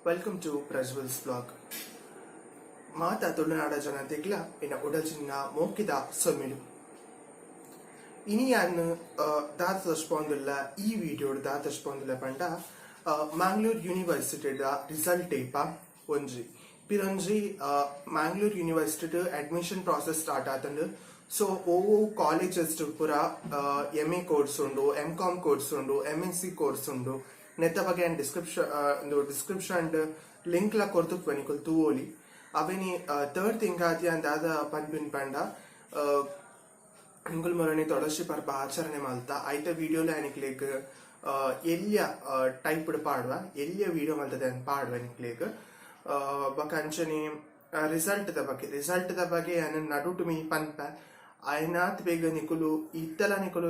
Welcome to Prajwal's vlog. ಮಾತ ತುಳುನಾಡ ಜನತೆಗ್ಲ ಎನ್ನ ಉಡಲ್ಚಿನ ಮೋಕೆದ ಸೊಲ್ಮೆಲು. ಇನಿ ಯಾನ್ ದಾದ ತೋಜ್ಪಾವೊಂದುಲ್ಲ, ಈ ವಿಡಿಯೋಡ್ ದಾದ ತೋಜ್ಪಾವೊಂದುಲ್ಲ ಪಂಡ, ಮ್ಯಾಂಗ್ಳೂರ್ ಯೂನಿವರ್ಸಿಟಿದ ರಿಸಲ್ಟ್ ಏಪ ಒಂಜಿ, ಪಿರೊಂಜಿ ಮ್ಯಾಂಗ್ಳೂರ್ ಯೂನಿವರ್ಸಿಟಿಡ್ ಅಡ್ಮಿಷನ್ ಪ್ರಾಸೆಸ್ ಸ್ಟಾರ್ಟ್ ಆತುಂಡು. ಸೊ ಒವು ಕಾಲೇಜಸ್ ಪೂರ ಎಂ ಎ ಕೋರ್ಸ್ ಉಂಡು, ಎಂ ಕಾಮ್ ಕೋರ್ಸ್ ಉಂಡು, ಎಂ ಎಸ್ ಸಿ ಕೋರ್ಸ್ ಉಂಡು, ನೆತ್ತ ಬಗ್ಗೆ ಯಾನ್ ಡಿಸ್ಕ್ರಿಪ್ಷನ್ ಉಂದು ಡಿಸ್ಕ್ರಿಪ್ಷನ್ ಲಿಂಕ್ ಲ ಕೊರ್ತುಪ್ಪುವೆ, ನಿಕುಲು ತೂವೊಲಿ. ಅವೆನಿ ಥರ್ಡ್ ಥಿಂಗ್ ಆದ್ ಯಾನ್ ದಾದ ಪನ್ಪಿನ ಪಂಡ, ನಿಕುಲು ಮೊರನಿ ತೊಳಸಿ ಪರ್ಬ ಆಚರಣೆ ಮಲ್ತ. ಐತ ವಿಡಿಯೋಲ ನಿಕ್ಲೆಗ್ ಎಲ್ಯ ಟೈಪ್ ಪಾಡುವ, ಎಲ್ಯ ವಿಡಿಯೋ ಮಲ್ತದೆ ಯಾನ್ ಪಾಡುವ ನಿಕ್ಲೆಗ್. ಬೊಕ ಅಂಚನೆ ರಿಸಲ್ಟ್ ದ ಬಗ್ಗೆ ಯಾನ್ ನಡುಟು ಮೀ ಪನ್ಪೆ. ಆಯ್ನಾತ್ ಬೇಗ ನಿಕುಲು ಇತ್ತಲ ನಿಕುಲು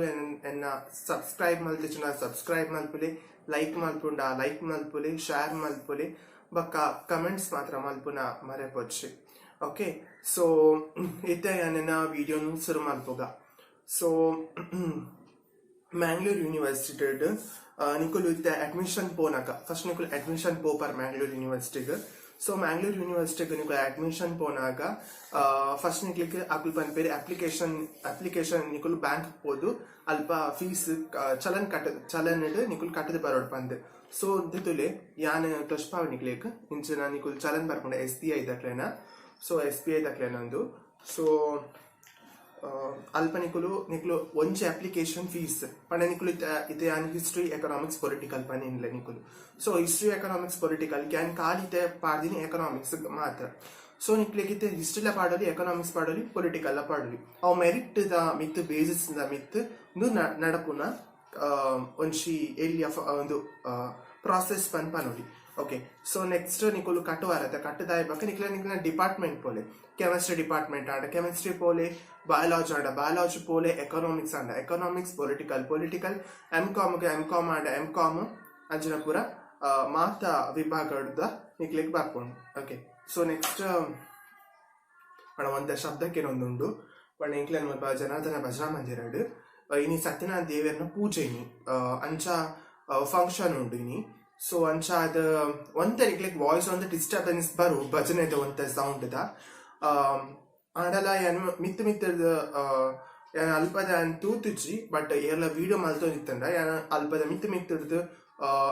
ಎನ್ನ ಸಬ್ಸ್ಕ್ರೈಬ್ ಮಲ್ತಿಜಿಂಡ ಸಬ್ಸ್ಕ್ರೈಬ್ ಮಲ್ಪುಲೆ, ಲೈಕ್ ಮಲ್ಪುಂಡ ಲೈಕ್ ಮಲ್ಪುಲೆ, ಶೇರ್ ಮಲ್ಪುಲೆ, ಬೊಕ್ಕ ಕಮೆಂಟ್ಸ್ ಮಾತ್ರ ಮಲ್ಪುನ ಮರೆಪೊಚ್ಚಿ. ಓಕೆ, ಸೊ ಇತ್ತೆ ಯಾನೆನ್ನ ವಿಡಿಯೋನು ಶುರು ಮಲ್ಪುಗ. ಸೊ ಮ್ಯಾಂಗ್ಳೂರ್ ಯೂನಿವರ್ಸಿಟಿಡ್ ನಿಕುಲು ಇತ್ತೆ ಅಡ್ಮಿಷನ್ ಪೋನಾಗ, ಫಸ್ಟ್ ನಿಕುಲು ಅಡ್ಮಿಷನ್ ಪೋಪರ್ ಮ್ಯಾಂಗ್ಳೂರ್ ಯೂನಿವರ್ಸಿಟಿಗ್. ಸೊ ಮ್ಯಾಂಗ್ಳೂರ್ ಯೂನಿವರ್ಸಿಟಿಗ್ ನಿಕುಲು ಅಡ್ಮಿಷನ್ ಪೋನಾಗ ಫಸ್ಟ್ ನಿಕ್ಲಿಗ್ ಅಕುಲು ಪನ್ಪೆರ್, ಅಪ್ಲಿಕೇಶನ್ ಅಪ್ಲಿಕೇಶನ್ ನಿಕುಲು ಬ್ಯಾಂಕ್ ಪೋದು ಅಲ್ಪ ಫೀಸ್ ಚಲನ್ ಕಟ್ಟ, ಚಲನ್ ನಿಕುಲು ಕಟ್ಟದ ಬರೋಡು ಪಂದ್. ಸೊ ದಿತುಲೆ, ಯಾನ್ ತೋಜ್ಪಾವೆ ನಿಕ್ಲೆಗ್ ಇಂಚಿನ ನಿಕುಲು ಚಲನ್ ಬರ್ಪುಂಡು ಎಸ್ ಬಿ I ದಕ್ಲೆನ. ಸೊ ಎಸ್ ಬಿ I ದಕ್ಲೆನ ಒಂದು. ಸೊ ಅಲ್ಪ ನಿಕುಲು ನಿಕುಲು ಒಂಜಿ ಅಪ್ಲಿಕೇಶನ್ ಫೀಸ್ ಪಂಡ ನಿಕುಲು ಇತ್ತೆ ಇತ್ತೆ ಯಾನ್ ಹಿಸ್ಟ್ರಿ, ಎಕನಾಮಿಕ್ಸ್, ಪೊಲಿಟಿಕಲ್ ಪನ್ನಿನ್ಲೆ ನಿಕುಲು. ಸೊ ಹಿಸ್ಟ್ರಿ, ಎಕನಾಮಿಕ್ಸ್, ಪೊಲಿಟಿಕಲ್ ಯಾನ್ ಖಾಲಿ ಇತ್ತೆ ಪಾಡ್ದಿನಿ ಎಕನಾಮಿಕ್ಸ್ ಮಾತ್ರ. ಸೊ ನಿಕ್ಲೆಗ್ ಇತ್ತೆ ಹಿಸ್ಟ್ರಿಲ ಪಾಡೊಲಿ, ಎಕನಾಮಿಕ್ಸ್ ಪಾಡೊಲಿ, ಪೊಲಿಟಿಕಲ್ ಪಾಡೊಲಿ. ಅವು ಮೆರಿಟ್ ದ ಮಿತ್ತ್, ಬೇಸಿಸ್ ದ ಮಿತ್ತ್ ಉಂದು ನಡಪುನ ಒಂಜಿ ಎಲ್ಯ ಒಂದು ಪ್ರಾಸೆಸ್ ಪನ್ ಪನೊಲಿ. ಓಕೆ, ಸೊ ನೆಕ್ಸ್ಟ್ ನಿಕುಲು ಕಟ್ಟುವಾರತ ಕಟ್ಟದಾಯ ಬೊಕ್ಕ ನಿಕ್ಲೆ ನಿಕ್ಲೆನ ಡಿಪಾರ್ಟ್ಮೆಂಟ್ ಪೋಲೆ. ಕೆಮಿಸ್ಟ್ರಿ ಡಿಪಾರ್ಟ್ಮೆಂಟ್ ಆಂಡ ಕೆಮಿಸ್ಟ್ರಿ ಪೋಲೆ, ಬಯಾಲಜಿ ಆಂಡ ಬಯಾಲಜಿ ಪೋಲೆ, ಎಕನಾಮಿಕ್ಸ್ ಆಂಡ economics, political political, M com M com ಆಂಡ ಎಂ ಕಾಮ್, ಅಂಚಿನ ಪೂರ ಮಾತ ವಿಭಾಗದ ನಿಕ್ಲೆಗ್ ಬರ್ಪುಂಡು. ಓಕೆ, ಸೊ ನೆಕ್ಸ್ಟ್ ಪಂಡ ಒಂತೆ ಶಬ್ದಕ್ಕೆ ಒಂದುಂಡು ಪಂಡ ಎಂಕ್ಲೆನ ಮುಲ್ಪ ಜನಾರ್ದನ ಭಜನಾ ಮಂದಿರಡ್ ಇನಿ ಸತ್ಯನಾರಾಯಣ ದೇವೆರ್ನ ಪೂಜೆ ಇನಿ. ಅಂಚ ಫಂಕ್ಷನ್ ಉಂಡು ಇನಿ. ಸೊ ಅಂಚ ಅದ ಒಂತೆ ನಿಕ್ಲೆಗ್ ವಾಯ್ಸ್ ಒಂತೆ ಡಿಸ್ಟರ್ಬೆನ್ಸ್ ಬರು, ಭಜನೆದ ಒಂತೆ ಸೌಂಡ್ ದ. ಆಂಡಲ ಯಾನ್ ಮಿತ್ತ್ ಮಿತ್ತದ ಯಾನ್ ಅಲ್ಪದ ಯಾನ್ ತೂತುಜಿ, ಬಟ್ ಏರ್ಲ ವಿಡಿಯೋ ಮಲ್ತೊಂದಿತ್ತಂಡ ಯಾನ್ ಅಲ್ಪದ ಮಿತ್ತ್ ಮಿತ್ತಡ್ದು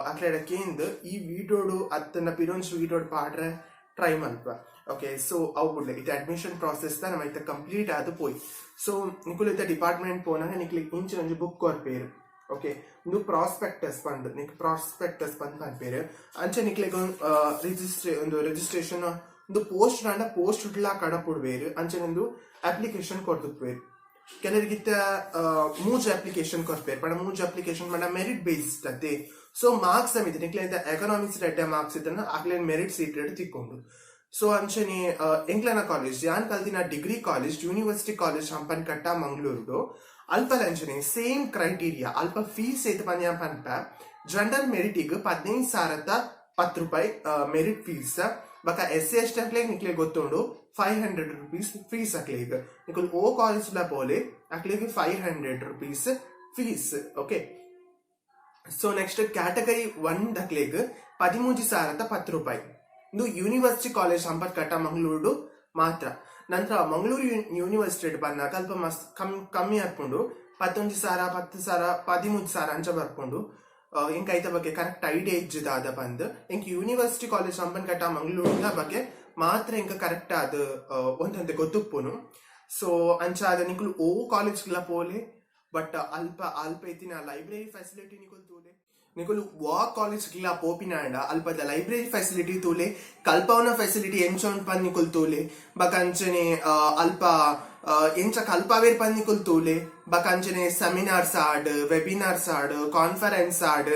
ಅಕ್ಲೆಡ ಕೇಂದ್ ಈ ವಿಡಿಯೋಡು ಅತ್ತನ ಪಿರೊಂಜಿ ವಿಡಿಯೋಡ್ ಪಾಡ್ರೆ ಟ್ರೈ ಮಲ್ಪ. ಓಕೆ, ಸೊ ಅವು ಬುಡ್ಲೆ. ಇತ್ತೆ ಅಡ್ಮಿಷನ್ ಪ್ರಾಸೆಸ್ ನಮ್ಮ ಇತ್ತೆ ಕಂಪ್ಲೀಟ್ ಆದ್ ಪೋಯಿ. ಸೊ ನಿಕುಲು ಇತ್ತೆ ಡಿಪಾರ್ಟ್ಮೆಂಟ್ ಪೋನಾಗ ನಿಕ್ಲೆಗ್ ಇಂಚಿನ ಒಂಜಿ ಬುಕ್ ಕೊರ್ಪೇರು. ಓಕೆ, ಉಂದು ಪ್ರಾಸ್ಪೆಕ್ಟಸ್ ಪಂದ್, ನಿಕ್ ಪ್ರಾಸ್ಪೆಕ್ಟಸ್ ಪಂದ್ ಪನ್ಪೇರು. ಅಂಚೆ ನಿಕ್ಲೆಗ್ ರಿಜಿಸ್ಟ್ರೇ ಒಂದು ರಿಜಿಸ್ಟ್ರೇಷನ್ ಒಂದು ಪೋಸ್ಟ್ ಆಂಡ ಪೋಸ್ಟ್ ಡ್ಲಾ ಕಡಪುಡ್ವೇರು. ಅಂಚನೆ ಒಂದು ಅಪ್ಲಿಕೇಶನ್ ಕೊರ್ದುಪ್ಪುವೇರು. ಕೆಲವರಿಗಿತ್ತ ಮೂಜಿ ಅಪ್ಲಿಕೇಶನ್ ಕೊರ್ಪೇರು. ಪಂಡ ಮೂಜಿ ಅಪ್ಲಿಕೇಶನ್ ಪಂಡ ಮೆರಿಟ್ ಬೇಸ್ಡ್ ಅತ್ತೆ. ಸೊ ಮಾರ್ಕ್ಸ್ ಮಿತ್ತ್ ನಿಕ್ಲೆ ಎಕನಾಮಿಕ್ಸ್ ಎಡ್ಡೆ ಮಾರ್ಕ್ಸ್ ಇತ್ತನ ಅಕ್ಲೆನ್ ಮೆರಿಟ್ ಸೀಟ್ ತಿಕ್ಕೊಂಡು. ಸೊ ಅಂಚನೆ ಎಂಕ್ಲೆನ ಕಾಲೇಜ್, ಯಾನ್ ಕಲ್ತಿನ degree college, university college Hampankatta Mangaluru, ಅಲ್ಪಲ ಅಂಚನೆ ಸೇಮ್ ಕ್ರೈಟೀರಿಯಾ. ಅಲ್ಪ ಫೀಸ್ ಏತ್ ಪನ್ಯ ಪನ್ಪ, ಜನರಲ್ ಮೆರಿಟಿಗ್ 15,010 ರೂಪಾಯಿ ಮೆರಿಟ್ ಫೀಸ್. ಬೊಕ ಎಸ್ ಸಿ ಎಸ್ ಟಿ ಅಕ್ಲೆಗ್ ನಿಕ್ಲೆಗ್ ಗೊತ್ತುಂಡು, 500 ರುಪೀಸ್ ಫೀಸ್ ಅಕ್ಲೆಗ್. ನಿಕುಲು ಓ ಕಾಲೇಜ್ ಲ ಪೋಲೆ, ಅಕ್ಲೆಗ್ 500 rupees fees. Okay, so next category 1 ದಕ್ಲೆಗ್ 13,010 ರೂಪಾಯಿ. ಇದು ಯೂನಿವರ್ಸಿಟಿ ಕಾಲೇಜ್ ಹಂಪನಕಟ್ಟ ಮಂಗಳೂರು ಮಾತ್ರ. ನಂತರ ಮಂಗಳೂರು ಯೂನಿವರ್ಸಿಟಿ ಬಂದಾಗ ಅಲ್ಪ ಮಸ್ತ್ ಕಮ್ಮಿ ಆಪುಂಡು. 11,000, 10,000, 13,000 ಅಂಚ ಬರ್ಪುಂಡು. ಎಂಕ್ ಐತ ಬಗ್ಗೆ ಕರೆಕ್ಟ್ ಐಡಿಯಾ ಇಜ್ಜಿ ದಾದ ಪಂದ್. ಎಂಕ್ ಯೂನಿವರ್ಸಿಟಿ ಕಾಲೇಜ್ ಹಂಪನಕಟ್ಟ ಮಂಗಳೂರಿನ ಬಗ್ಗೆ ಮಾತ್ರ ಎಂಕ್ ಕರೆಕ್ಟ್ ಆದ್ ಒಂತೊಂತೆ ಗೊತ್ತುಪ್ಪುನು. ಸೊ ಅಂಚ ಆದ ನಿಕುಲು ಓ ಕಾಲೇಜ್ ಪೋಲೆ, ಬಟ್ ಅಲ್ಪ ಅಲ್ಪ ಇತ್ತಿನ ಲೈಬ್ರರಿ ಫೆಸಿಲಿಟಿ ನಿಕುಲು ತೂಲೆ. ನಿಕುಲು ವಾ ಕಾಲೇಜ್ ಗ್ಲಾ ಪೋಪಿನಾಂಡ ಅಲ್ಪದ ಲೈಬ್ರರಿ ಫೆಸಿಲಿಟಿ ತೂಲೆ, ಕಲ್ಪವನ ಫೆಸಿಲಿಟಿ ಎಂಚ ಉಂಡು ಪಂದ್ ನಿಕುಲು ತೂಲೆ. ಬೊಕ ಅಂಚನೆ ಅಲ್ಪ ಎಂಚ ಕಲ್ಪಾವೇರ್ ಪಂದ್ ನಿಕುಲು ತೂಲೆ. ಬೊಕ ಅಂಚನೆ ಸೆಮಿನಾರ್ಸ್ ಆಡ್, ವೆಬಿನಾರ್ಸ್ ಆಡ್, ಕಾನ್ಫರೆನ್ಸ್ ಆಡ್,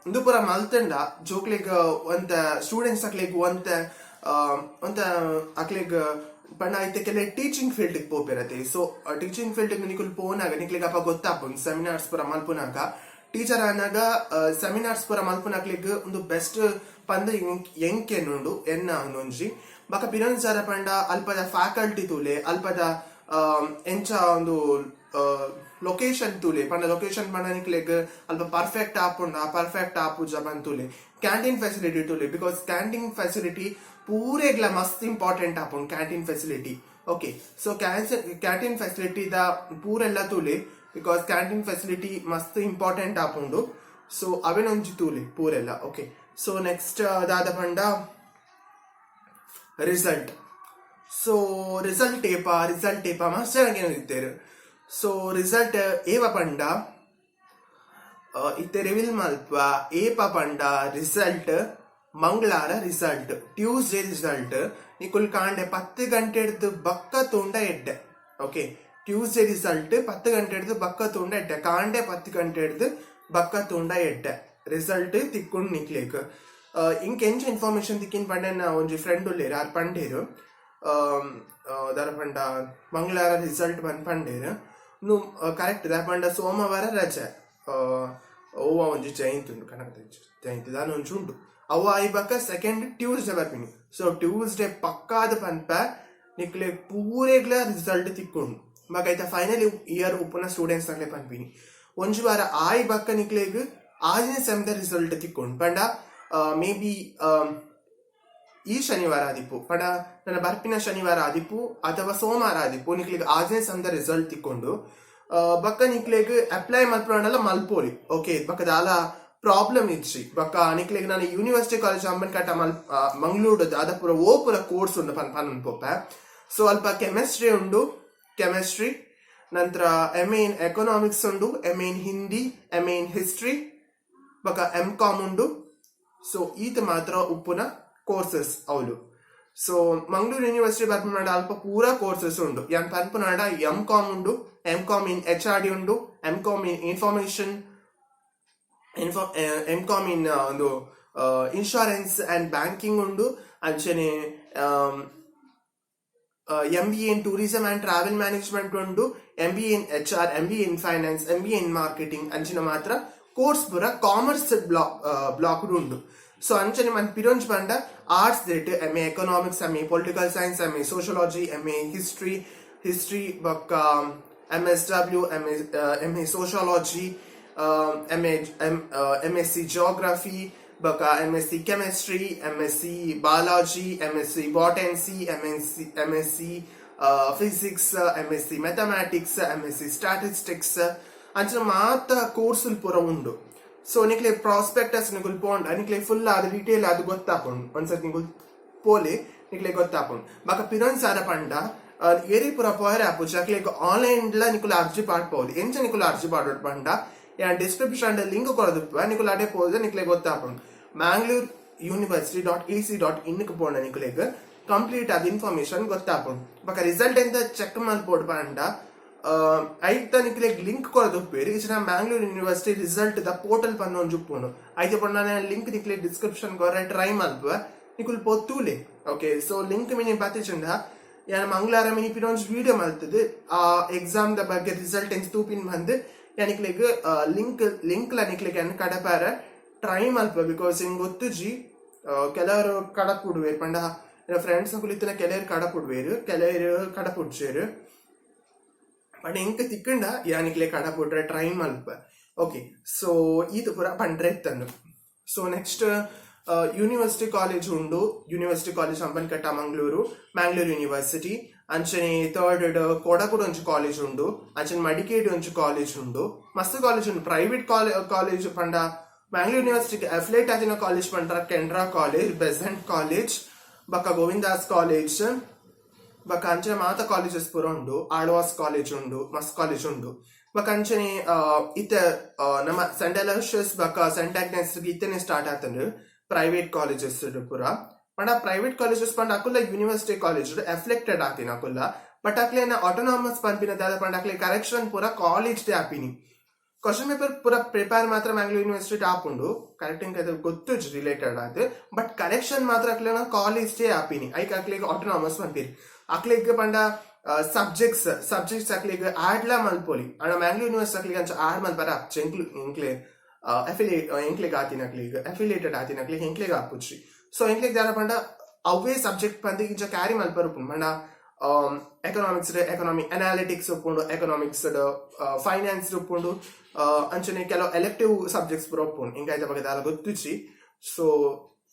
ಉಂದು ಪೂರ ಮಲ್ತಂಡ ಜೋಕ್ಲೆಗ್ ಒಂತ ಸ್ಟೂಡೆಂಟ್ಸ್ ಅಕ್ಲೆಗ್ ಒಂತೆ ಒಂತ ಅಕ್ಲೆಗ್ ಪಂಡ ಐತೆ ಕೆಲ ಟೀಚಿಂಗ್ ಫೀಲ್ಡ್ ಪೋಪಿರತ್ತೆ. ಸೊ ಟೀಚಿಂಗ್ ಫೀಲ್ಡ್ ನಿಕುಲು ಪೋನಾಗ ನಿಕ್ಲೆಗ್ ಅಪ ಗೊತ್ತಾಪುಂಡು. ಸೆಮಿನಾರ್ಸ್ ಪೂರ ಮಲ್ಪುನಾಗ, ಟೀಚರ್ ಆನಾಗ ಸೆಮಿನಾರ್ಸ್ ಪೂರ ಮಲ್ಪುನಕ್ಲೆಗ್ ಒಂದು ಬೆಸ್ಟ್ ಪಂದ್ ಎಂಕೆನುಂಡು ಎನ್ನ ಒಂಜಿ. ಬೊಕ ಪಿರೊಂಜಿ ಪಂಡ ಅಲ್ಪದ ಫ್ಯಾಕಲ್ಟಿ ತೂಲೆ, ಅಲ್ಪದ ಎಂಚ ಒಂದು ಲೊಕೇಶನ್ ತೂಲೆ. ಪಂಡ ಲೊಕೇಶನ್ ಪಂಡ ನಿಕ್ಲೆಗ್ ಅಲ್ಪ ಪರ್ಫೆಕ್ಟ್ ಆಪುಂಡ ಪರ್ಫೆಕ್ಟ್ ಆಪುಜ ಪಂದ್ ತೂಲೆ. ಕ್ಯಾಂಟೀನ್ ಫೆಸಿಲಿಟಿ ತೂಲೆ, because canteen facility ಪೂರೆಗ್ಲ ಮಸ್ತ್ ಇಂಪಾರ್ಟೆಂಟ್ ಆಪುಂಡು canteen facility. Okay, so canteen facility the ಪೂರೆಲ್ಲ ತೂಲೆ, because canteen facility ಮಸ್ತ್ ಇಂಪಾರ್ಟೆಂಟ್ ಆಪುಂಡು. ಸೊ ಅವೆನೊಂಜಿ ತೂಲೆ ಪೂರೆಲ್ಲ. ಓಕೆ, ಸೊ ನೆಕ್ಸ್ಟ್ ದಾದ ಪಂಡ ರಿಸಲ್ಟ್. ಸೊ ರಿಸಲ್ಟ್ ಏಪ, ರಿಸಲ್ಟ್ ಏಪ ಮಸ್ತ್ ಜನ ಇತ್ತೇರು. ಸೊ ರಿಸಲ್ಟ್ ಏಪ ಪಂಡ ಇತ್ತೆ ರಿವೀಲ್ ಮಲ್ಪ. ಏಪ ಪಂಡ ರಿಸಲ್ಟ್ ಮಂಗಳಾರ ರಿಸಲ್ಟ್, ಟ್ಯೂಸ್ಡೇ ರಿಸಲ್ಟ್. ನಿಕುಲ್ ಕಾಂಡೆ 10 ಗಂಟೆ ಹಿಡ್ದು ಬಕ್ಕ ತೂಂಡ ಎಡ್ಡೆ. ಓಕೆ, ಟ್ಯೂಸ್ಡೇ ರಿಸಲ್ಟ್ 10 ಗಂಟೆ ಹಿಡ್ದು ಬಕ್ಕ ತೂಂಡ ಎಡ್ಡೆ. ಕಾಂಡೆ 10 ಗಂಟೆ ಹಿಡ್ದು ಬಕ್ಕ ತೂಂಡ ಎಡ್ಡೆ, ರಿಸಲ್ಟ್ ತಿಕ್ಕೊಂಡು ನಿಕ್ಲೇಕ್. ಇಂಕ್ ಎಂಚ ಇನ್ಫಾರ್ಮೇಶನ್ ತಿಕ್ಕಿನ ಪಂಡ, ಒಂಜಿ ಫ್ರೆಂಡ್ ಉಲ್ಲೇರು, ಆರ್ ಪಂಡೇರು, ದಾರ ಪಂಡ ಮಂಗಳವಾರ ರಿಸಲ್ಟ್ ಬಂದ್ ಪಂಡೇರು. ಕರೆಕ್ಟ್ ದಾರ ಪಂಡ ಸೋಮವಾರ ರಜೆ, ಓವ ಒಂಜಿ ಜಯಂತಿ ಉಂಡು, ಕನಕ ಜಯಂತಿ ದಾನ ಒಂಜಿ ಉಂಡು. ಅವು ಆಯ್ಬಕ್ಕ ಸೆಕೆಂಡ್ ಟ್ಯೂಸ್ಡೇ ಬರ್ಪಿನಿ. ಸೊ ಟ್ಯೂಸ್ಡೇ ಪಕ್ಕಾದ ಪನ್ಪ ನಿಕ್ಲೆ ಪೂರೆಗ್ಲ ರಿಸಲ್ಟ್ ತಿಕ್ಕೊಂಡು. ಬೊಕ ಐತ ಫೈನಲ್ ಇಯರ್ ಉಪ್ಪುನ ಸ್ಟೂಡೆಂಟ್ಸ್ ನಕ್ಲೆ ಪನ್ಪಿನಿ, ಒಂಜಿ ವಾರ ಆಯ್ ಬಕ್ಕ ನಿಕ್ಲೆಗ್ ಆಜನೇ ಸೆಮ್ ದ ರಿಸಲ್ಟ್ ತಿಕ್ಕೊಂಡು. ಪಂಡ ಮೇ ಬಿ ಈ ಶನಿವಾರ ಆದಿಪ್ಪು, ಪಂಡ ನನ್ನ ಬರ್ಪಿನ ಶನಿವಾರ ಆದಿಪ್ಪು ಅಥವಾ ಸೋಮವಾರ ಆದಿಪ್ಪು, ನಿಕ್ಲೆಗ್ ಆಜನೇ ಸೆಮ್ the result ತಿಕ್ಕೊಂಡು. ಬಕ್ಕ ನಿಕ್ಲೆಗ್ ಅಪ್ಲೈ ಮಲ್ಪುನಂಡಲ ಮಲ್ಪೋಲಿ. ಓಕೆ, ಬಕ್ಕ ದಾಲ ಪ್ರಾಬ್ಲಮ್ ಇಜ್ಜಿ. ಬಕ್ಕ ನಿಕ್ಲೆಗ್ ನಾನು ಯೂನಿವರ್ಸಿಟಿ ಕಾಲೇಜ್ ಅಂಬನ್ಕಟ್ಟ ಮಲ್ ಮಂಗಳೂರು ದಾದ ಪೂರ ಓ ಪೂರ ಕೋರ್ಸ್ ಉಂಡು ಪನ್ ಪನ್ ಪೋಪೆ. ಸೊ ಅಲ್ಪ ಕೆಮಿಸ್ಟ್ರಿ ಉಂಡು, ಕೆಮಿಸ್ಟ್ರಿ, ನಂತರ ಎಮ್ ಎ ಇನ್ ಎಕನಾಮಿಕ್ಸ್ ಉಂಡು, MA in Hindi, MA in history, ಬೊಕ ಎಂ ಕಾಮ್ ಉಂಡು. ಸೊ ಈತ ಮಾತ್ರ ಉಪ್ಪುನ ಕೋರ್ಸಸ್ ಅವಲು. ಸೊ ಮಂಗಳೂರು ಯೂನಿವರ್ಸಿಟಿ ಬರ್ಪುನಾಂಡ ಅಲ್ಪ ಪೂರಾ ಕೋರ್ಸಸ್ ಉಂಡು. ಯಾನ್ ಪನ್ಪುನಾಂಡ ಎಂ ಕಾಮ್ ಉಂಡು, M Com in HRD ಉಂಡು, M Com in information, M Com in ಒಂದು ಇನ್ಶೂರೆನ್ಸ್ ಅಂಡ್ ಬ್ಯಾಂಕಿಂಗ್ ಉಂಡು. ಅಂಚನೆ MBA in tourism and travel management ಉಂಡು, MBA in HR, MBA in finance, MBA in marketing, ಅಂಚಿನ ಮಾತ್ರ ಕೋರ್ಸ್ ಪೂರ commerce black black ಉಂಡು. ಸೊ ಅಂಚನೆ ಮನ್ ಪಿರೊಂಜ್ ಪಂಡ arts that MA economics, MA political science, MA sociology, MA history, ಬೊಕ್ಕ MSW, MA, MA sociology, MA, MSc geography, ಬೊಕ್ಕ MSc chemistry, MSc biology, MSc botany, MSc physics, MSc mathematics, MSc statistics, ಅಂಚಿನ ಮಾತ course ಪೂರ ಉಂಡು. ಸೊ ನಿಕ್ಲೆ prospectus ನಿಕುಲ್ ಪೋಂಡ ನಿಕ್ಲೆ full ಆದ್ ಡೀಟೇಲ್ ಅದು ಗೊತ್ತಾಪುಂಡು. ಒಂದ್ಸತಿ ನಿಕುಲ್ ಪೋಲೆ, ನಿಕ್ಲೆ ಗೊತ್ತಾಪುಂಡು. ಬೊಕ ಪಿರೊಂಜ್ ಸಾರ ಪಂಡ ಏರಿ ಪೂರ ಪೋಯರೆ ಆಪುಜಿ, ಅಕ್ಲೆಗ್ ಆನ್ಲೈನ್ ಲ ನಿಕುಲ್ ಅರ್ಜಿ ಪಾಡ್ಪೋಲಿ. ಎಂಚ ನಿಕುಲ್ ಅರ್ಜಿ ಪಾಡೋಡು ಪಂಡ, ಯಾನ್ ಡಿಸ್ಕ್ರಿಪ್ಷನ್ ಲಿಂಕ್ ಕೊರದುಪ್ಪ, ನಿಕುಲ್ ಅಡೆ ಪೋದು ನಿಕ್ಲೆ ಗೊತ್ತಾಪುಂಡು. mangaloreuniversity.ac.in ಪೋಂಡ ನಿಕುಲೆಗ್ ಕಂಪ್ಲೀಟ್ ಆದ ಇನ್ಫಾರ್ಮೇಶನ್ ಗೊತ್ತಾಪುಂಡು. ಬೊಕ ರಿಸಲ್ಟ್ ಎಂತ ಚೆಕ್ ಮಲ್ಪೋಡು ಪಂಡ, ಐತ ನಿಕ್ಲೆಗ್ ಲಿಂಕ್ ಕೊರದುಪ್ಪೇರು. ಇಚ್ಚಿನ ಮ್ಯಾಂಗ್ಳೂರ್ ಯೂನಿವರ್ಸಿಟಿ ರಿಸಲ್ಟ್ ದ ಪೋರ್ಟಲ್ ಪಂದ್ ಒಂಜಿ ಉಪ್ಪುಂಡು. ಐತೆ ಪಂಡ ಲಿಂಕ್ ನಿಕ್ಲೆ ಡಿಸ್ಕ್ರಿಪ್ಷನ್ ಕೊರ ಟ್ರೈ ಮಲ್ಪ, ನಿಕುಲ್ ಪೊತ್ತೂಲೆ. ಓಕೆ, ಸೊ ಲಿಂಕ್ ಮಿನಿ ಬತ್ತಿಚುಂಡ ಯಾನ್ ಮಂಗಳವಾರ ಮಿನಿ ಪಿರೊಂಜಿ ವಿಡಿಯೋ ಮಲ್ತದು ಆ ಎಕ್ಸಾಮ್ the ಬಗ್ಗೆ ರಿಸಲ್ಟ್ ಎಂಚ ತೂಪಿನ್ ಬಂದು ಯಾನಿಕ್ಲೆಗ್ ಲಿಂಕ್ ಲಿಂಕ್ ಲ ನಿಕ್ಲೆಗ್ ಯಾನ್ ಕಡಪಾರ ಟ್ರೈ ಮಲ್ಪ. Because ಇಂಗ್ ಗೊತ್ತುಜಿ, ಕೆಲವರು ಕಡಪುಡುವೆರ್. ಪಂಡ ಫ್ರೆಂಡ್ಸ್ ಕುಲಿತನ ಕೆಲವರು ಕಡಪುಡುವೆರ್, ಕೆಲವರು ಕಡಪುಡ್ಜೆರ್. ಪಂಡ ಎಂಕ್ ತಿಕ್ಕಂಡ ಯಾನಿಕ್ಲೆ ಕಡಪುಡ್ರೆ ಟ್ರೈ ಮಲ್ಪ. ಓಕೆ, ಸೊ ಇದು ಪೂರ ಪಂಡ್ರೆ ಇತ್ತಂದು. ಸೊ ನೆಕ್ಸ್ಟ್ ಯೂನಿವರ್ಸಿಟಿ ಕಾಲೇಜ್ ಉಂಡು, university college Hampankatta Mangaluru, Mangalore university. ಅಂಚನೆ ಥರ್ಡ್ ಕೊಡಗುಡು ಒಂಜಿ ಕಾಲೇಜ್ ಉಂಡು, ಅಂಚನೆ ಮಡಿಕೇರಿ ಒಂಜಿ ಕಾಲೇಜ್ ಉಂಡು, ಮಸ್ತ್ ಕಾಲೇಜ್ ಉಂಡು. ಪ್ರೈವೇಟ್ ಕಾಲೇಜ್ ಪಂಡ ಮ್ಯಾಂಗ್ಳೂರ್ ಯೂನಿವರ್ಸಿಟಿ ಅಫಿಲಿಯೇಟ್ ಆದಿನ ಕಾಲೇಜ್ ಪಂಡ ಕೆನರಾ ಕಾಲೇಜ್, ಬೆಸೆಂಟ್ ಕಾಲೇಜ್, ಬೊಕ ಗೋವಿಂದಾಸ್ ಕಾಲೇಜ್, ಬೊಕ ಅಂಚನೆ ಮಾತ ಕಾಲೇಜಸ್ ಪೂರ ಉಂಡು. ಆಳ್ವಾಸ್ ಕಾಲೇಜ್ ಉಂಡು, ಮಸ್ತ್ ಕಾಲೇಜ್ ಉಂಡು. ಬೊಕ ಅಂಚನೆ ಇತ್ತೆ ನಮ್ಮ ಸೆಂಟ್ ಅಲೋಶಿಯಸ್ ಬೊಕ ಸೆಂಟ್ ಆಗ್ನೆಸ್ ಇತ್ತೆನೆ ಸ್ಟಾರ್ಟ್ ಆತಂಡು ಪ್ರೈವೇಟ್ ಕಾಲೇಜಸ್ ಪೂರ. ಪಂಡ ಪ್ರೈವೇಟ್ ಕಾಲೇಜಸ್ ಪಂಡ ಅಕುಲ್ಲ ಯೂನಿವರ್ಸಿಟಿ ಕಾಲೇಜ್ ಅಫಿಲಿಯೇಟೆಡ್ ಆತಿನ ಅಕುಲ್ಲ. ಬಟ್ ಅಕ್ಲೇನ ಆಟೋನಾಮಸ್ ಪನ್ಪಿನ ದಾದ ಪಂಡ ಅಕ್ಲೆ ಕರೆಕ್ಷನ್ ಪೂರ ಕಾಲೇಜ್ ಡೇ ಆಪಿನಿ. ಕ್ವಶನ್ ಪೇಪರ್ ಪೂರ ಪ್ರಿಪೇರ್ ಮಾತ್ರ ಮ್ಯಾಂಗ್ಳೂರ್ ಯೂನಿವರ್ಸಿಟಿ ಆಪುಂಡು. ಕರೆಕ್ಟ್ ಅದು ಗೊತ್ತು ರಿಲೇಟೆಡ್ ಅದು. ಬಟ್ ಕರೆಕ್ಷನ್ ಮಾತ್ರ ಅಕ್ಲೆನ ಕಾಲೇಜ್ ಡೇ ಆಪಿನಿ. ಐಕ್ ಅಕ್ಲೆಗ್ ಆಟೋನಾಮಸ್ ಪನ್ಪಿರಿ. ಅಕ್ಲೆಗ್ ಪಂಡ ಸಬ್ಜೆಕ್ಟ್ಸ್ ಸಬ್ಜೆಕ್ಟ್ಸ್ ಅಕ್ಲೆಗ್ ಆಡ್ಲಾ ಮಲ್ಪೊಲಿ. ಆಂಡ ಮ್ಯಾಂಗ್ಳೂರ್ ಯೂನಿವರ್ಸಿಟಿ ಅಕ್ಲೆಗ್ ಅಂಚ ಆಡ್ ಮಲ್ಪರ ಆಪ್ಚೆ. ಎಂಕ್ಲು ಎಂಕ್ಲೆ ಅಫಿಲಿಯೇಟ್ ಎಂಕ್ಲೆಗ್ ಆತಿನ ಅಕ್ಲೆಗ್, ಅಫಿಲಿಯೇಟೆಡ್ ಆತಿನ ಅಕ್ಲೆಗ್ ಎಂಕ್ಲೆಗ್ ಆಪುಜಿ. ಸೊ ಎಂಕ್ಲೆಗ್ ದಾದ ಪಂಡ ಅವೇ ಸಬ್ಜೆಕ್ಟ್ ಪಂದ್ ಇಂಚ ಕ್ಯಾರಿ ಮಲ್ಪರ ಉಪ್ಪುಂಡು. ಪಂಡ ಎಕನಾಮಿಕ್ಸ್ ಎಕನಾಮಿ ಅನಾಲಿಟಿಕ್ಸ್ ಉಪ್ಪುಂಡು, ಎಕನಾಮಿಕ್ಸ್ ಫೈನಾನ್ಸ್ ಉಪ್ಪುಂಡು, ಅಂಚನೆ ಕೆಲವು ಎಲೆಕ್ಟಿವ್ ಸಬ್ಜೆಕ್ಟ್ಸ್ ಪೂರ ಉಪ್ಪುಂಡು. ಎಂಕ್ ಐತ ಬಗ್ಗೆ ದಾಲ ಗೊತ್ತುಜಿ. ಸೊ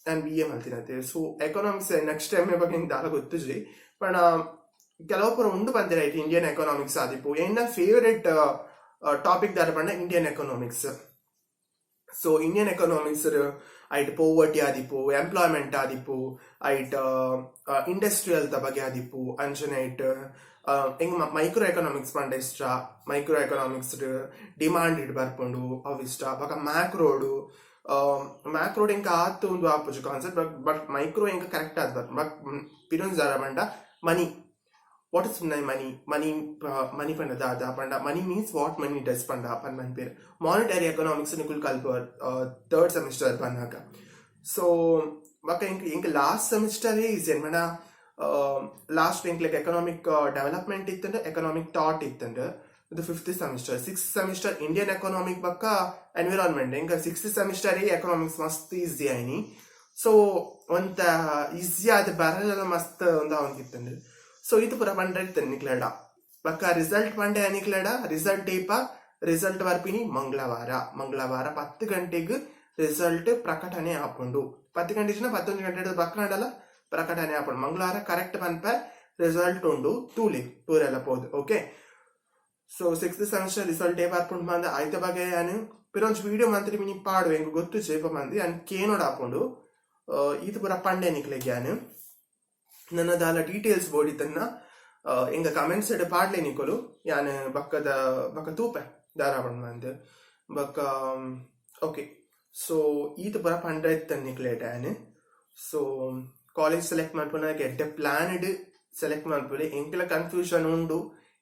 ಯಾನ್ ಬಿಎ ಮಲ್ತಿನತೆ. ಸೊ ಎಕನಾಮಿಕ್ಸ್ ನೆಕ್ಸ್ಟ್ ಟೈಮ್ ಬಗ್ಗೆ ಎಂಕ್ ದಾಲ ಗೊತ್ತುಜಿ. ಪಂಡ ಕೆಲವು ಪೂರ ಉಂಡು ಪಂತೆರ್. ಐಟ್ ಇಂಡಿಯನ್ ಎಕನಾಮಿಕ್ಸ್ ಆದಿಪ್ಪು. ಎನ್ನ ಫೇವರೇಟ್ ಟಾಪಿಕ್ ದಾದ ಪಂಡ Indian economics. So Indian economics ಐಟ್ ಪೋವರ್ಟಿ ಆದಿಪ್ಪು, ಎಂಪ್ಲಾಯ್ಮೆಂಟ್ ಆದಿಪ್ಪು, ಐಟ್ ಇಂಡಸ್ಟ್ರಿಯಲ್ ದ ಬಗ್ಗೆ ಆದಿಪ್ಪು. ಅಂಚನೆ ಐಟ್ ಎಂಕ್ ಮೈಕ್ರೋ ಎಕನಾಮಿಕ್ಸ್ ಪಂಡ ಇಷ್ಟ. ಮೈಕ್ರೋ ಎಕನಾಮಿಕ್ಸ್ ಡಿಮಾಂಡ್ it ಬರ್ಪುಂಡು, ಅವು ಇಷ್ಟ. ಬೊಕ ಮ್ಯಾಕ್ರೋಡು, ಮ್ಯಾಕ್ರೋಡ್ ಎಂಕ್ ಆತ್ ಉಂದು ಆಪುಜಿ ಕಾನ್ಸೆಪ್ಟ್. ಬಟ್ ಬಟ್ ಮೈಕ್ರೋ ಎಂಕ್ ಕರೆಕ್ಟ್ ಆದ್ ಬರ್ಪುಂಡು. ಬಟ್ ಪಿರೊಂಜಿ ದಾದ ಪಂಡ money. What is money? Money, money ಪಂಡ ದಾದ ಪಂಡ, money means what money does ಪಂಡ ಪಂದ್ ಪನ್ಪೆರ್. ಮಾನಿಟರಿ ಎಕನಾಮಿಕ್ಸ್ ನಿಕುಲು ಕಲ್ಪ ಥರ್ಡ್ ಸೆಮಿಸ್ಟರ್ ಪನ್ನಾಗ. ಸೊ ಬೊಕ ಎಂಕ್ ಎಂಕ್ ಲಾಸ್ಟ್ ಸೆಮಿಸ್ಟರ್ ಈಸಿ. ಪಂಡ ಲಾಸ್ಟ್ ಎಂಕ್ಲೆಗ್ ಎಕನಾಮಿಕ್ ಡೆವಲಪ್ಮೆಂಟ್ ಇತ್ತಂಡ್, ಎಕನಾಮಿಕ್ ಥಾಟ್ ಇತ್ತಂಡ್. ಇದು fifth semester. Sixth semester Indian economic ಬೊಕ್ಕ ಎನ್ವಿರಾನ್ಮೆಂಟ್. ಎಂಕ್ ಸಿಕ್ಸ್ತ್ ಸೆಮಿಸ್ಟರ್ ಎಕನಾಮಿಕ್ಸ್ ಮಸ್ತ್ ಈಸಿ ಆಯ್ನಿ. ಸೊ ಒಂತ ಈಸಿ ಆದ್ ಬರಲೆಲ್ಲ ಮಸ್ತ್ ಒಂದು ಆವೊಂದಿತ್ತಂಡ್. ಸೊ ಇದು ಪೂರ ಪಂಡ ಇತ್ತಂಡ್ ನಿಕ್ಲೆಡ. ಬೊಕ್ಕ ರಿಸಲ್ಟ್ ಪಂಡೆ ನಿಕ್ಲೆಡ. ರಿಸಲ್ಟ್ ಏಪ? ರಿಸಲ್ಟ್ ಬರ್ಪಿನಿ ಮಂಗಳವಾರ. ಮಂಗಳವಾರ 10 ಗಂಟೆಗ್ ರಿಸಲ್ಟ್ ಪ್ರಕಟಣೆ ಆಪುಂಡು. 10 ಗಂಟೆ, 11 ಗಂಟೆ ಬಕ್ಕಂಡಲ ಪ್ರಕಟಣೆ ಆಪುಂಡು. ಮಂಗಳವಾರ ಕರೆಕ್ಟ್ ಪನ್ಪೆ ರಿಸಲ್ಟ್ ಉಂಡು. ತೂಲೆ, ಟೂರೆಲ್ಲ ಪೋದು. Okay, so sixth semester result ಏಪ ಬರ್ಪುಂಡು ಪಂದ್ ಐತ ಬಗ್ಗೆ ಯಾನ್ ಪಿರೊಂಜಿ ವಿಡಿಯೋ ಮಂತ್ರಿ ಮಿನಿ ಪಾಡು. ಎಂಕ್ ಗೊತ್ತುಜಿ ಏಪ ಪಂದ್, ಯಾನ್ ಕೇನೋಡು ಆಪುಂಡು. ಈತ್ ಪೂರ ಪಂಡೆ ನಿಕ್ಲೆಗ್ ಯಾನ್. ನನ್ನ ದಾಲ ಡೀಟೇಲ್ಸ್ ಬೋಡಿತ್ತನ್ನ ಎಂಗ ಕಮೆಂಟ್ಸ್ ಪಾಡ್ಲೆ ನಿಕೊಲು. ಯಾನ್ ಬಕ್ಕದ ಬಕ್ಕ ತೂಪೆ ದಾರ ಪಂದ್ ಬಕ್ಕ. ಓಕೆ, ಸೊ ಈತ್ ಪೂರ ಪಂಡ ಇತ್ತನ್ ನಿಕ್ಲೇಟ ಯಾನ್. ಸೊ ಕಾಲೇಜ್ ಸೆಲೆಕ್ಟ್ ಮಲ್ಪುನ ಎಡ್ಡೆ ಪ್ಲಾನ್ಡ್ ಸೆಲೆಕ್ಟ್ ಮಲ್ಪುಲೆ. ಎಂಕ್ಲ ಕನ್ಫ್ಯೂಷನ್ ಉಂಡು,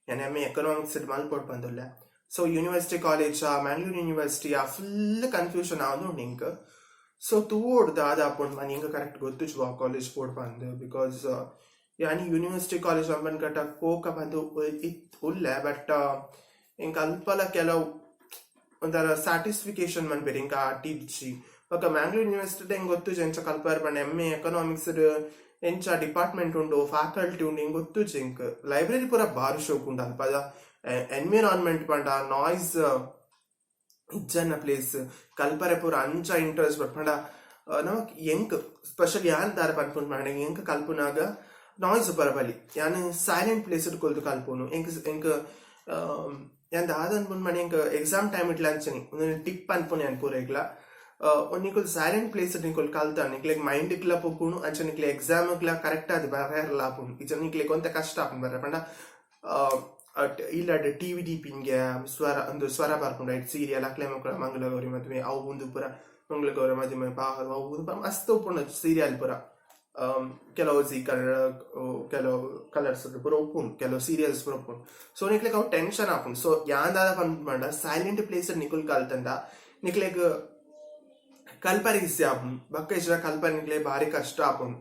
ಯಾನ್ ಎಮ್ ಎ ಎಕನಾಮಿಕ್ಸ್ ಮಲ್ಪೊಡು ಪಂದುಲ್ಲೆ. ಸೊ university college, Mangalore university, full confusion ಆವೊಂದು ಉಂಡು ಎಂಕ್. ಸೊ ತೂವೊಡು ದಾದ ಆಪುಂಡು ಮನ್. ಎಂಕ್ ಕರೆಕ್ಟ್ ಗೊತ್ತುಜಿ ವಾ ಕಾಲೇಜ್ ಪೋಡ್ ಪಂದ್, because ಯಾನ್ ಯೂನಿವರ್ಸಿಟಿ ಕಾಲೇಜ್ ಅಂಬನ್ಕಟ್ಟ ಕೋಕ ಪಂದ್ ಇತ್ ಉಲ್ಲೆ. ಬಟ್ ಎಂಕ್ ಅಲ್ಪಲ ಕೆಲವು ಒಂಥರ ಸ್ಯಾಟಿಸ್ಫಿಕೇಶನ್ ಮನ್ಪೆರ್ ಎಂಕ್ ಆ ಇಜ್ಜಿ. ಬೊಕ ಮ್ಯಾಂಗ್ಳೂರ್ ಯೂನಿವರ್ಸಿಟಿ ಎಂಕ್ ಗೊತ್ತುಜಿ ಎಂಚ ಕಲ್ಪರ್ ಪಂಡ. ಎಮ್ ಎ ಎಕನಾಮಿಕ್ಸ್ ಎಂಚ ಡಿಪಾರ್ಟ್ಮೆಂಟ್ ಉಂಡು, ಫ್ಯಾಕಲ್ಟಿ ಉಂಡು, ಎಂಕ್ ಗೊತ್ತುಜಿ ಎಂಕ್. ಲೈಬ್ರರಿ ಪೂರ ಬಾರಿ ಶೋಕ್ ಉಂಡು. ಅಲ್ಪದ ಎನ್ವಿರಾನ್ಮೆಂಟ್ ಪಂಡ ನಾಯ್ಸ್ ಇಜ್ಜನ್ನ ಪ್ಲೇಸ್. ಕಲ್ಪರೆ ಪೂರ ಅಂಚ ಇಂಟ್ರೆಸ್ಟ್ ಪಂಡ ನಮಕ್ ಎಂಕ್ ಸ್ಪೆಷಲ್ ಯಾನ್ ದಾರ ಪನ್ಪುಂಡು ಪಂಡ, ಎಂಕ್ ಕಲ್ಪುನಾಗ ನಾಯ್ಸ್ ಬರಬಲ್ಲಿ. ಯಾನ್ ಸೈಲೆಂಟ್ ಪ್ಲೇಸ್ ಕೊಲ್ದು ಕಲ್ಪುನು. ಎಂಕ್ ಎಂಕ್ ಯಾನ್ ದಾದ ಅನ್ಪುಂಡು ಪಂಡ, ಎಂಕ್ ಎಕ್ಸಾಮ್ ಟೈಮ್ ಇಟ್ಲ ಅಂಚನೆ ಒಂದೊಂದು ಟಿಪ್ ಅನ್ಪುನು ಯಾನ್ ಪೂರ ಇಗ್ಲ. ನಿಕುಲ್ ಸೈಲೆಂಟ್ ಪ್ಲೇಸ್ ನಿಕುಲ್ ಕಲ್ತ ನಿಕ್ಲೆಗ್ ಮೈಂಡ್ ಗ್ಲ ಪೊಕ್ಕುಣು. ಅಂಚ ನಿಕ್ಲೆ ಎಕ್ಸಾಮ್ ಗ್ಲ ಕರೆಕ್ಟ್ ಆದ್ ಬರೆಯರ್ಲ ಆಪುಂಡು. ಇಜ್ಜ ನಿಕ್ಲೆಗ್ ಒಂತೆ ಕಷ್ಟ ಆಪುಂಡು ಬರ್ರೆ. ಪಂಡ ಇಲ್ಲಡ್ ಟಿವಿ ದೀಪಿನ್ಗೆ ಸ್ವರ ಒಂದು ಸ್ವರ ಬರ್ಪುಂಡು. ಐಟ್ ಸೀರಿಯಲ್ ಅಕ್ಲೆ ಮಕ್ಕಳ ಮಂಗಳಗೌರಿ ಮದುವೆ ಅವು ಉಂದು ಪೂರ, ಮಂಗಳಗೌರಿ ಮದುವೆ ಪಾರು ಅವು ಉಂದು ಪೂರ ಮಸ್ತ್ ಉಪ್ಪುಂಡು ಸೀರಿಯಲ್ ಪೂರ. ಕೆಲವು ಜಿ ಕನ್ನಡ, ಕೆಲವು ಕಲರ್ಸ್ ಪೂರ ಉಪ್ಪುಂಡು, ಕೆಲವು ಸೀರಿಯಲ್ಸ್ ಪೂರ ಉಪ್ಪುಂಡು. ಸೊ ನಿಕ್ಲೆಗ್ ಅವು ಟೆನ್ಷನ್ ಆಪುಂಡು. ಸೊ ಯಾನ್ ದಾದ ಪನ್ಪುಂಡ, ಸೈಲೆಂಟ್ ಪ್ಲೇಸ್ ನಿಕುಲ್ ಕಲ್ತಂಡ ನಿಕ್ಲೆಗ್ ಕಲ್ಪರೆ ಈಸಿ ಆಪುಂಡು. ಬೊಕ್ಕ ಇಜ್ಜಿಡ ಕಲ್ಪರೆ ನಿಕ್ಲೆ ಬಾರಿ ಕಷ್ಟ ಆಪುಂಡು.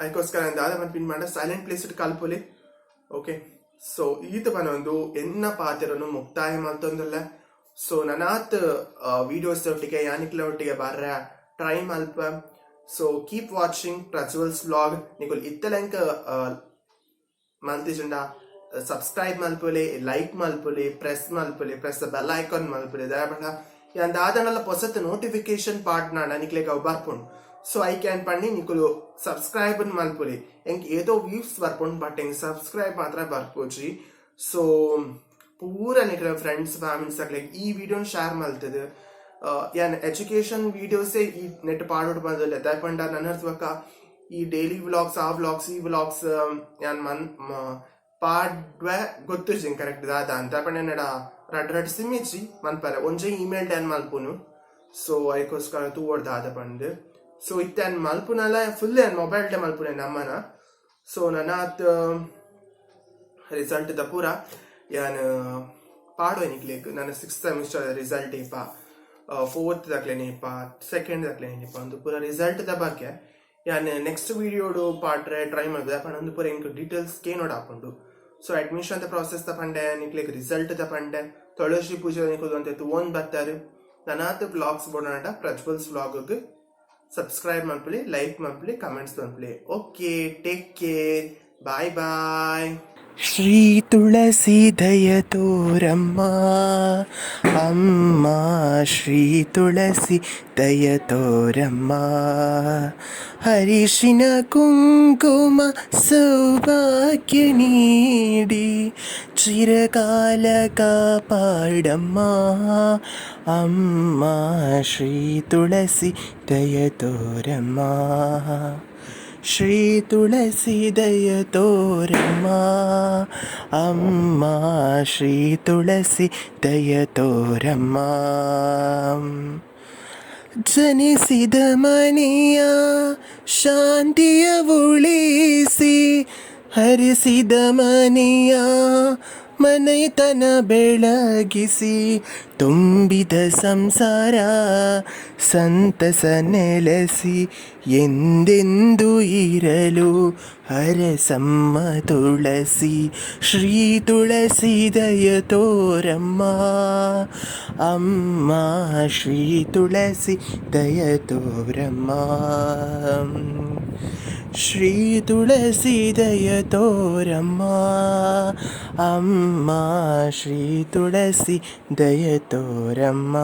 ಐಕೋಸ್ಕರ ದಾದ ಪನ್ಪಿನ ಪಂಡ, ಸೈಲೆಂಟ್ ಪ್ಲೇಸ್ ಕಲ್ಪುಲೆ. ಓಕೆ, ಸೊ ಈತ ಪನೊಂದು ಎನ್ನ ಪಾತೆರನು ಮುಕ್ತಾಯ ಮಲ್ತೊಂದುಲ್ಲೆ. ಸೊ ನನಾತ್ ವಿಡಿಯೋಸ್ ಒಟ್ಟಿಗೆ ಯಾನಿಕ್ಲ ಒಟ್ಟಿಗೆ ಬರ್ರ ಟ್ರೈ ಮಲ್ಪ. So keep watching Prajwal's vlog. ನಿಕುಲ್ ಇತ್ತಲೆಂಕ ಮಲ್ತಿಜುಂಡ ಸಬ್ಸ್ಕ್ರೈಬ್ ಮಲ್ಪುಲೆ, ಲೈಕ್ ಮಲ್ಪುಲೆ, ಪ್ರೆಸ್ ಮಲ್ಪುಲೆ, ಪ್ರೆಸ್ ಬೆಲ್ ಐಕಾನ್ ಮಲ್ಪುಲೆ. ದಾಯೆ ಯಾನ್ ದಾದನಲ್ಲ ಪೊಸತ್ ನೋಟಿಫಿಕೇಶನ್ ಪಾಡ್ನಾಂಡ ನಿಕ್ಲೆಗ್ ಅವು ಬರ್ಪುಂಡು. ಸೊ I can ಪಂಡಿ ನಿಕುಲು ಸಬ್ಸ್ಕ್ರೈಬ್ ಮಲ್ಪುಲೆ. ಎಂಕ್ ಏತೋ ವ್ಯೂಸ್ ಬರ್ಪುಂಡು, ಬಟ್ ಎಂಕ್ ಸಬ್ಸ್ಕ್ರೈಬ್ ಮಾತ್ರ ಬರ್ಪುಜಿ. ಸೊ ಪೂರ ನಿಕ್ಲೆ ಫ್ರೆಂಡ್ಸ್, ಫ್ಯಾಮಿಲಿಸ್ ಅಕ್ಲೆಗ್ ಈ ವಿಡಿಯೋನ್ ಶೇರ್ ಮಲ್ತದ. ಯಾನ್ ಎಜುಕೇಶನ್ ವಿಡಿಯೋಸೇ ಈ ನೆಟ್ ಪಾಡೋಡು ಬಂದಿಲ್ಲ. ದಾಯೆ ಪಂಡ ನನ್ನ ಬೊಕ್ಕ ಈ ಡೈಲಿ ವ್ಲಾಗ್ಸ್, ಆ ವ್ಲಾಗ್ಸ್, ಈ ವ್ಲಾಗ್ಸ್ ಯಾನ್ ಮನ್ ಪಾಡ್ವೆ ಗೊತ್ತುಜಿ ಕರೆಕ್ಟ್ ದಾದ ಅಂತ. ಪಂಡ ಎನ್ನಡ ರಡ್ಡ್ ರಡ್ಡ್ ಸಿಮ್ ಇಜ್ಜಿ ಮನ್ಪರೆ. ಒಂಜೆ ಇಮೇಲ್ ಡ್ಯಾನ್ ಮಲ್ಪುನು. ಸೊ ಐಕೋಸ್ಕರ ತೂವೊಡ್ ದಾದ ಪಂದ್. ಸೊ ಇತ್ತೆ ಯಾನ್ ಮಲ್ಪುನಲ ಫುಲ್ ಯಾನ್ ಮೊಬೈಲ್ ಡೇ ಮಲ್ಪುನೆ ನಮ್ಮನ. ಸೊ ನನಾತ್ ರಿಸಲ್ಟ್ ದ ಪೂರ ಯಾನ್ ಪಾಡುವೆ ನಿಕ್ಲೆಗ್. ನನ್ನ ಸಿಕ್ಸ್ತ್ ಸೆಮಿಸ್ಟರ್ ರಿಸಲ್ಟ್ ಏಪ, ಫೋರ್ತ್ ದಕ್ಲೆನ ಏಪ, ಸೆಕೆಂಡ್ ದಕ್ಲೆನ ಏಪ, ಒಂದು ಪೂರ ರಿಸಲ್ಟ್ ದ ಬಗ್ಗೆ ಯಾನ್ ನೆಕ್ಸ್ಟ್ ವಿಡಿಯೋಡು ಪಾಡ್ರೆ ಟ್ರೈ ಮಲ್ಪುವೆ. ಪಂಡ ಒಂದು ಪೂರ ಎಂಕ್ ಡೀಟೇಲ್ಸ್ ಕೇನೋಡ್ ಆಪುಂಡು. ಸೊ ಅಡ್ಮಿಷನ್ the process ದ ಪಂಡೆ ನಿಕ್ಲೆಗ್, ರಿಸಲ್ಟ್ ದ ಪಂಡೆ, ತುಳಸಿ ಪೂಜೆ ನಿಕುಲು ಅಂತ ತೂವೊಂದು ಬರ್ತಾರೆ. ನನಾತ್ ವ್ಲಾಗ್ಸ್ ಬೋಡಾಂಡ ಪ್ರಜ್ವಲ್ಸ್ ವ್ಲಾಗ್ ಸಬ್ಸ್ಕ್ರೈಬ್ ಮಲ್ಪುಲೆ, ಲೈಕ್ ಮಲ್ಪುಲೆ, ಕಮೆಂಟ್ಸ್ ಮಲ್ಪುಲೆ. Okay, take care. Bye bye. Shri Tulasi ದಯ ತೋರಮ್ಮ, ಅಮ್ಮ ಶ್ರೀ ತುಳಸಿ ದಯ ತೋರಮ್ಮ. ಅರಿಶಿನ ಕುಂಕುಮ ಸೌಭಾಗ್ಯ ನೀಡಿ ಚಿರಕಾಲ ಕಾಪಾಡಮ್ಮ, ಅಮ್ಮ ಶ್ರೀ ತುಳಸಿ ದಯ ತೋರಮ್ಮ. ಶ್ರೀ ತುಳಸಿ ದಯ ತೋರಮ್ಮ, ಅಮ್ಮ ಶ್ರೀ ತುಳಸಿ ದಯ ತೋರಮ್ಮ. ಜನಿಸಿದ ಮನೆಯ ಶಾಂತಿಯ ಉಳಿಸಿ, ಹರಿಸಿದ ಮನೆಯ ಮನೆತನ ಬೆಳಗಿಸಿ, ತುಂಬಿದ ಸಂಸಾರ ಸಂತಸ ನೆಲೆಸಿ ಎಂದೆಂದು ಇರಲು ಹರಸಮ್ಮ ತುಳಸಿ. ಶ್ರೀ ತುಳಸಿ ದಯ ತೋರಮ್ಮ, ಅಮ್ಮ ಶ್ರೀ ತುಳಸಿ ದಯ ತೋರಮ್ಮ. ಶ್ರೀ ತುಳಸಿ ದಯ ತೋರಮ್ಮ, ಅಮ್ಮ ಶ್ರೀ ತುಳಸಿ ದಯ ತೋರಮ್ಮ.